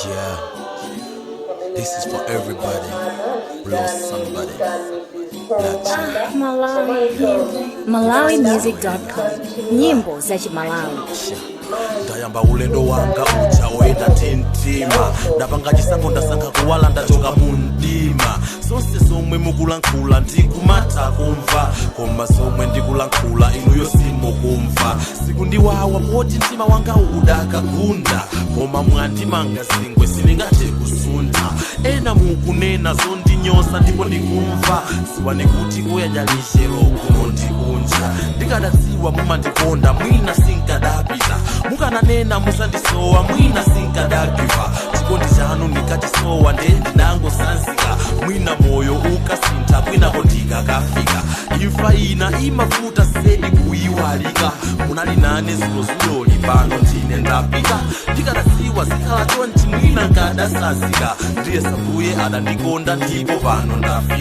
Yeah, this is for everybody who lost somebody. Not Malawi Music. MalawiMusic.com. Nyimbo za Malawi. you. Ndayamba ulendo wanga uja oyenda tintima, ndapanga chisankho, ndasankha kuwala, ndachoka mundima. Zonse zomwe mukulankhula ndikumatha kumva, koma zomwe ndikulankhula inuyo simukumva. Sikundiwawa poti mtima wanga udakagunda, koma mwandimanga zingwe, sindingathe kusuntha. Ena mukunena zondinyosa ndipo ndikumva. Ziwane kuti kuyanyalishero kuno ndikunja. Ndikadadziwa mumandikonda, mwina sinkadapita. Mukananena musandisowa, mwina sinkadagiva. Chikondi chanu ndikachisowa, nde ndinangosanzika. Mwina moyo ukasintha, kwinako ndikakafika. Imfa ina imavuta sedi kuyiwalika. Munali nane zulozuloli, pano ndine ndapita. Ndikadadziwa zikhala chonchi, mwina nkadasazika. Ndiye sambuye adandikonda, ndipo pano ndafika.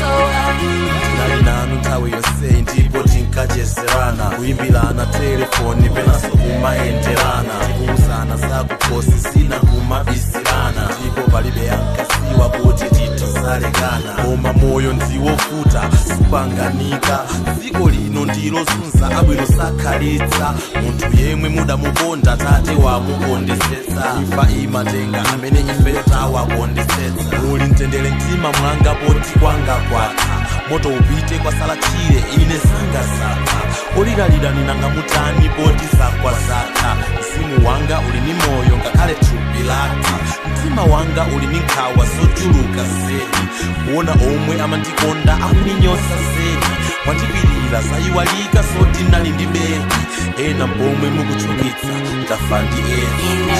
Tinali nanu nthawi yonseyi ndipo tinkachezerana, kuyimbirana telefoni, penanso kumayenderana, tikuwuzana zakukhosi, zina kumabisirana, ndipo palibe ankasiwa kuti titazalekana. Koma moyo ndiwovuta, supanganika. Dziko lino ndilozunza, abwino sakhalitsa. Munthu yemwe mudamukonda, tate wamukondesetsa. Imfa imatenga amene ifeyo tawakondesetsa. Muli mtendere mtima mwanga poti kwanga kwatha. Moto upite, kwasala chire, ine sangasatha. Olilalira ninanga mutani poti zakwa zatha? Mzimu wanga uli ni moyo ngakhale thupi latha. Mtima wanga uli ni nkhawa zochuluka zedi, kuona omwe amandikonda akuninyosa zedi. Mwandipirira, zayiwalika zoti nali ndi bedi. Ena mbomwe mukuchukitsa, ndafa ndi ena.